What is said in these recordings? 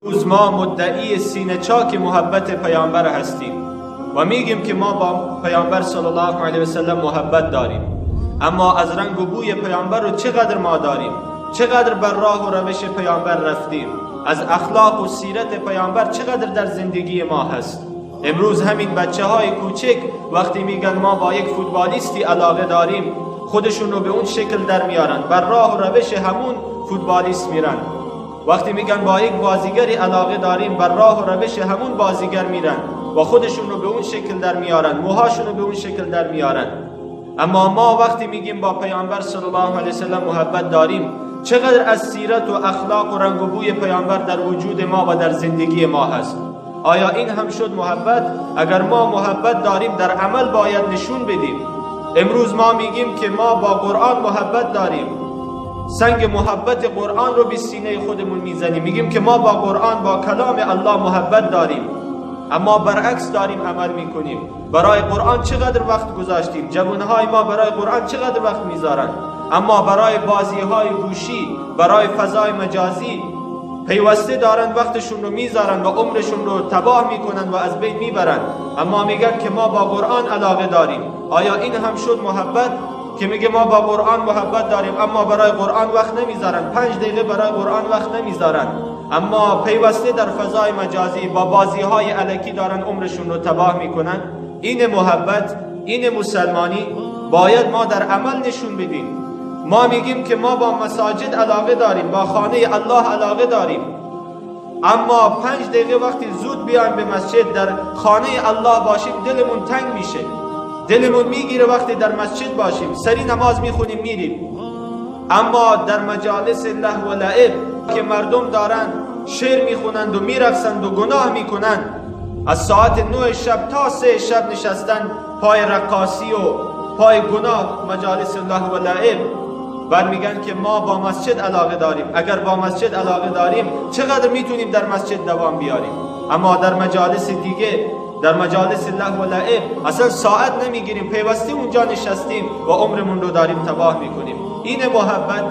امروز ما مدعی سینه چاک محبت پیامبر هستیم و میگیم که ما با پیامبر صلی الله علیه و سلم محبت داریم، اما از رنگ و بوی پیامبر رو چقدر ما داریم؟ چقدر بر راه و روش پیامبر رفتیم؟ از اخلاق و سیرت پیامبر چقدر در زندگی ما هست؟ امروز همین بچه های کوچک وقتی میگن ما با یک فوتبالیستی علاقه داریم، خودشون رو به اون شکل در میارن، بر راه و روش همون فوتبالیست میرن. وقتی میگن با یک بازیگری علاقه داریم، بر راه و روش همون بازیگر میرن و خودشون رو به اون شکل در میارن، موهاشون رو به اون شکل در میارن. اما ما وقتی میگیم با پیامبر صلی الله علیه و سلم محبت داریم، چقدر از سیرت و اخلاق و رنگ و بوی پیامبر در وجود ما و در زندگی ما هست؟ آیا این هم شد محبت؟ اگر ما محبت داریم در عمل باید نشون بدیم. امروز ما میگیم که ما با قرآن محبت داریم، سنگ محبت قرآن رو به سینه خودمون میزنیم، میگیم که ما با قرآن، با کلام الله محبت داریم، اما برعکس داریم عمل میکنیم. برای قرآن چقدر وقت گذاشتیم؟ جوانهای ما برای قرآن چقدر وقت میذارن؟ اما برای بازیهای گوشی، برای فضای مجازی پیوسته دارن وقتشون رو میذارن و عمرشون رو تباه میکنن و از بین میبرن. اما میگن که ما با قرآن علاقه داریم. آیا این هم شد محبت؟ که میگه ما با قرآن محبت داریم اما برای قرآن وقت نمیذارن، 5 دقیقه برای قرآن وقت نمیذارن، اما پیوسته در فضای مجازی با بازیهای الکی دارن عمرشون رو تباه میکنن. این محبت، این مسلمانی باید ما در عمل نشون بدیم. ما میگیم که ما با مساجد علاقه داریم، با خانه الله علاقه داریم، اما 5 دقیقه وقتی زود بیایم به مسجد در خانه الله باشیم دلمون تنگ میشه، دلمون میگیره. وقتی در مسجد باشیم سری نماز میخونیم میریم. اما در مجالس لهو و لعب که مردم دارن شعر میخونند و میرقصند و گناه میکنند، از ساعت 9 شب تا 3 شب نشستن پای رقاصی و پای گناه، مجالس لهو و لعب. بعد میگن که ما با مسجد علاقه داریم. اگر با مسجد علاقه داریم چقدر میتونیم در مسجد دوام بیاریم؟ اما در مجالس دیگه، در مجالس لهو و لعب اصلا ساعت نمیگیریم، پیوسته اونجا نشستیم و عمرمون رو داریم تباه میکنیم. این محبت،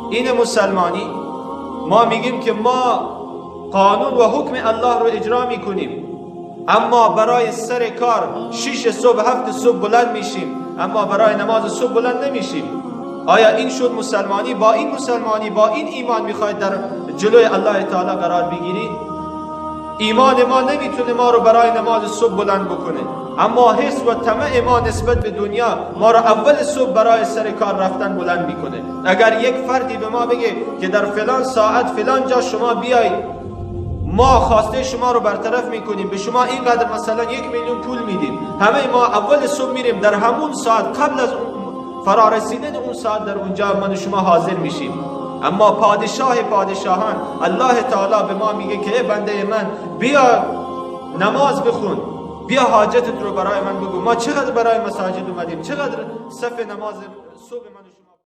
این مسلمانی. ما میگیم که ما قانون و حکم الله رو اجرا میکنیم، اما برای سر کار 6 صبح 7 صبح بلند میشیم، اما برای نماز صبح بلند نمیشیم. آیا این شد مسلمانی؟ با این مسلمانی، با این ایمان میخواید در جلوی الله تعالی قرار بگیرید؟ ایمان ما نمیتونه ما رو برای نماز صبح بلند بکنه، اما حس و طمع ما نسبت به دنیا ما رو اول صبح برای سر کار رفتن بلند میکنه. اگر یک فردی به ما بگه که در فلان ساعت فلان جا شما بیایید، ما خواسته شما رو برطرف میکنیم، به شما اینقدر مثلا 1 میلیون پول میدیم، همه ما اول صبح میریم در همون ساعت قبل از فرارسیدن اون ساعت در اونجا من و شما حاضر میشیم. اما پادشاه پادشاهان الله تعالی به ما میگه که ای بنده من، بیا نماز بخون، بیا حاجتت رو برای من بگو. ما چقدر برای مساجد اومدیم، چقدر صف نماز صبح من و شما